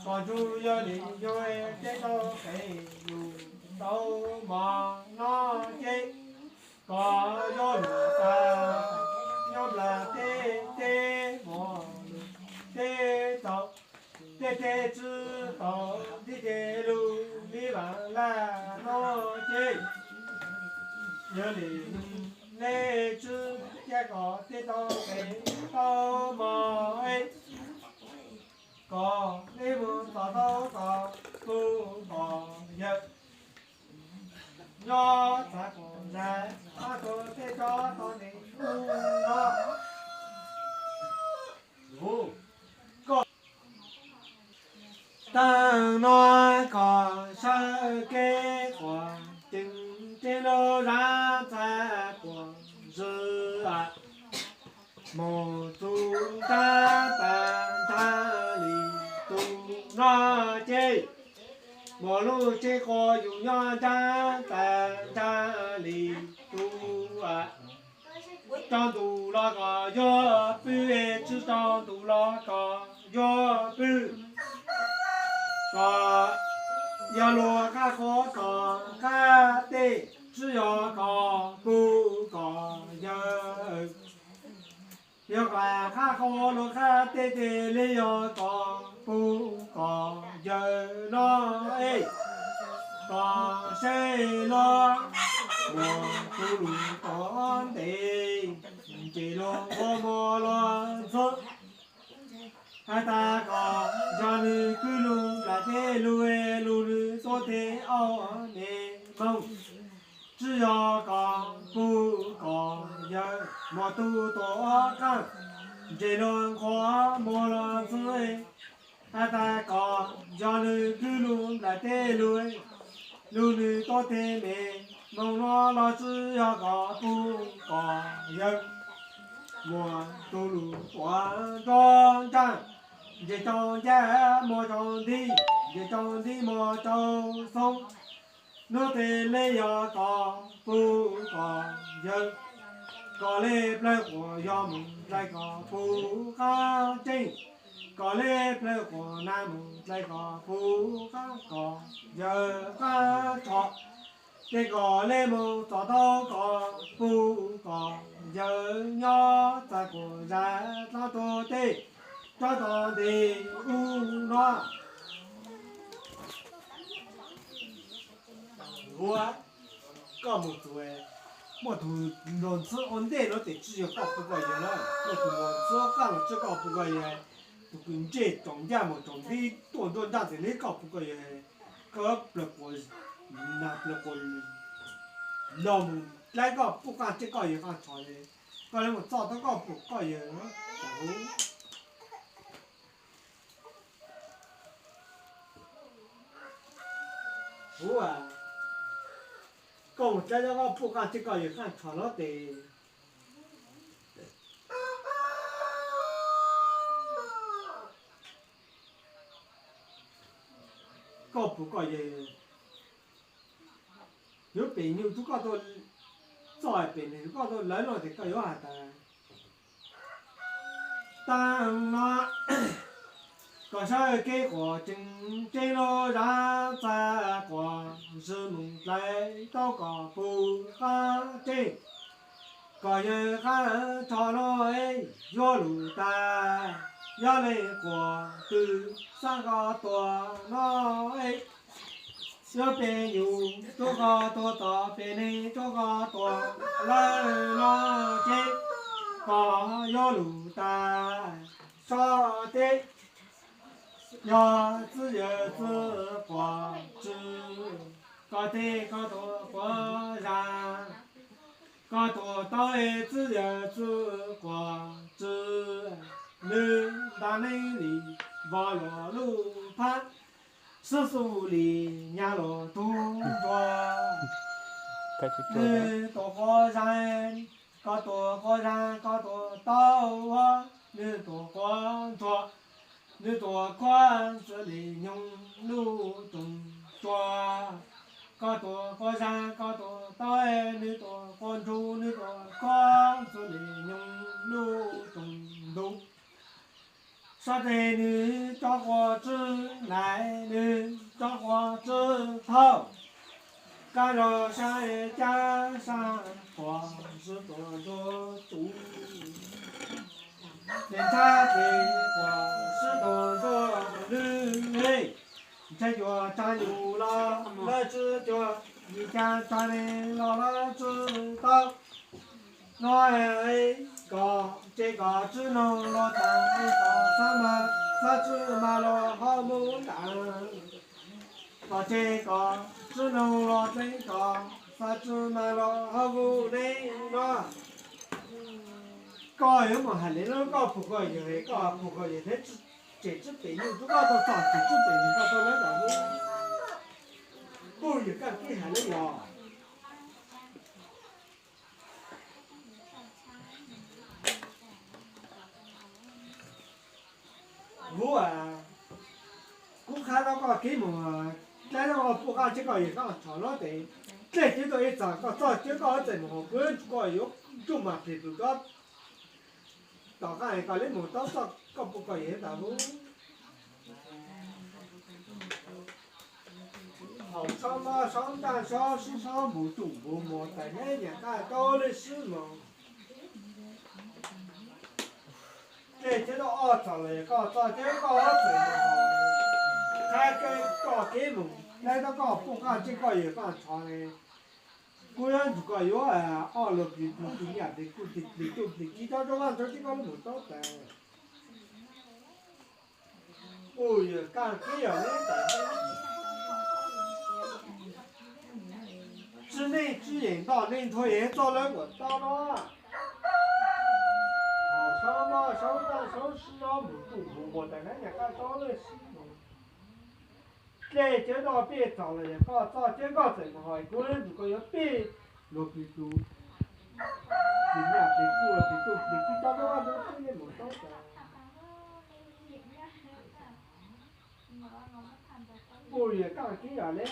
Koj ntsuj yog li yog teb tau kev yus tau mov noj ces koj yuav lus tas nyob nplaj teb, teb mos lus teb tau, teb teb tswb tau nti ces lus li vam laj no ces yog li lej tswb ces koj teb tau kev tau mov es koj li mus txog tau koj pug koj yawg nyob txav kuv zag ob tug teb tso tau nti ub no koj tag no koj sawv kev quas ceev ceeb lub zab txav quas zwm mus txug nrab tas nrab li tus no ces mus lub tsev quas yus nyob nrab tas nrab li tus rau ntu los koj yuav pw, tswb rau ntu los koj yuav pw. Koj yog luag qab qhov koj qab teb, tswb yog koj pug koj yawg. Yog koj qab qhov luag qab teb tes li yog koj pug koj yawg no es koj seb los muaj tus lus tom ntej ces luag ua mov los ntxuav. Has tas koj yog nws kwv lug nplaj teb lug, lug nws tuab teg au me moog. Tsi yog koj pug koj yawg muaj tug tuam qaab, ntseg luag nqhuav muag los ntxwb. Has tas koj yog nws kwv lug nplaj teb lug, lug nws tuab teg me moog nuav los tsi yog koj pug koj yawg muaj tug lug tuam nruab nraag, ntseg rau ncaj muag rau ntiv, ntseg rau ntiv muag rau xoob. Nub teg le yog koj pug koj yawg, koj le plawg quas yog moog dlai koj pug qaab tseeb, koj le plawg quas nag moog dlai koj pug qaab koj yawg qaab rho. Ces koj le moog txog tau koj pug koj yawg nyob txag kuas zag dlaab tug teg rov tog nteg ub no. Ua, koj moog txug, muaj tug nrug ntxhwb ua ntej nuav tes tsi yog koj pug koj yawg na, muaj tug nrug ntxhwb qaab los tsi yog koj pug koj yawg, tug kws ntsej tsaus ncaj moog tsaus ntiv tuaj nruab nraag tes le koj pug koj yawg, koj plawg quas, nag plawg quas lug moog dlai koj pug qaab tseeb koj yawg qaab rho le, koj le moog txog tau koj pug koj yawg. Huv, koj moog dlai koj pug qaab tseeb koj yawg qaab rho nuav tes koj pug koj yawg yuav pem nyuj rua koj tau, txoj pem neeg rua koj tau lawv nuav tes koj yuav has tas, taag nuav koj sawv kev quas tseem tseeb lug zag txag quas zwm moog dlai tau koj pug qaab tseeb koj yawg qaab rho nuav es yuav lug tas, yog le quas tw xaav koj tuag nuav es yuav pem nyuj rua koj tuag, txoj pem neeg rua koj tuag lawm nuav ces koj yuav lug tas sab teb. Yog txwv yawg txwv quas tswv, koj teg koj tuag quas zag, koj tuag tau es txwv yawg txwv quas tswv, nwg ntaag neeb li vog luag lub phab, xwb xub li nyag luag tug nruag. Nwg tuag quas zag, koj tuag quas zag, koj tuag tau, nwg tuag quas ntsuag, nwg tuag khuab ntxwv li nyoog lub rooj tsua. Koj tuag quas zag, koj tuag tau, nwg tuag quas ntsuag, nwg tuag khuab ntxwv li nyoog lub rooj ntug. Sab tes nws tso quas tswb nais, nws tso quas tswb thauj, kab zog sab cab sab quas sib tuav ntsuag tuv, tes ntxhab tes quas sib tuav ntsuag lwj le, ntxhab yuav tsa yus los lawv tswb cuag, yus cas tsa ne los lawv tswb tau. No koj tsev koj tswb noog los tas, koj xab mas xab tswb mas los ho mus tas. Koj tsev koj tswb noog los tsev koj xab tswb mas los ho mus ne no. Koj yuav mus hais li lub koj pug koj yawg, koj pug koj yawg thiab tsev tswb pem nyuj rub koj tau txog tsev tswb pem nyuj koj tau lawv nram lub puj yawg kaj kib hais li los. Vub, kuv qhab rau koj kev mus, dlaib rau koj puj qaj tseb koj yawg koj tshov no tes, dlej ceb tau ib txog koj txoj ceb koj txawm mus hauv kuv yuav ntsug koj yuav ntsug mas plig tus rov tom qaj koj li mus tau txoj koj puj koj yawg ntawd vub. Haum sob mob sob ntaj sob sib sob npus tum npus mus tais neb niam qaj rau li sib mus. Dlej ceb tau ob txog los yog koj txoj ceb koj txawm mus hauv, qhab kev koj kev mus dlaib rau koj puj qaj tseb koj yawg koj tshov ne. Kuv yuav ntsug koj yuav ob lug plig plug plig nyaj plig kuj plig plig tuj plig kiv rov rau vaj rau tseb koj li mus tau tas. Puj yawg kaj kib yog neb tas, tswb neej tswb yeem ntoj neej nthuav yeem txoj lawv kuam tau no. Haum sob mob sob ntaj sob sib sob npus tum npus mus tais neb niam qaj rau li sib mus. Dlej ceb tau peb txog los yog koj txoj ceb koj txawm mus hauv kuv yuav ntsug koj yuav peb lug plig plug, plig nyaj plig kuj plig tuj plig kiv rov rau vaj rau tseb koj li mus tau tas. Puj yawg kaj kib yog le,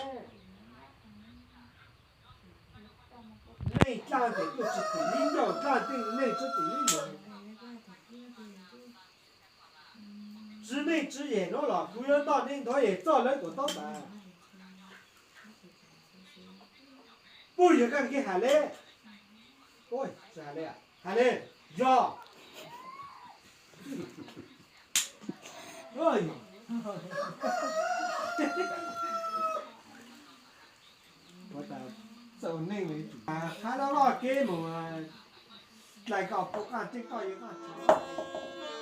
neej dlaab tes kuj tsi tim li ncauj, dlaab tes neej tsi tim li mus. Tswv neej tswv yem nuav los kuv yuav ntoj neej nthuav yem txoj lawv kuam tau tas. Puj yawg kaj kib hais le, tsi hais le, hais le, yog. Txawm neej li, qhab loj loj kev mus, dlai koj puj qaj tseb koj yawg koj tshov.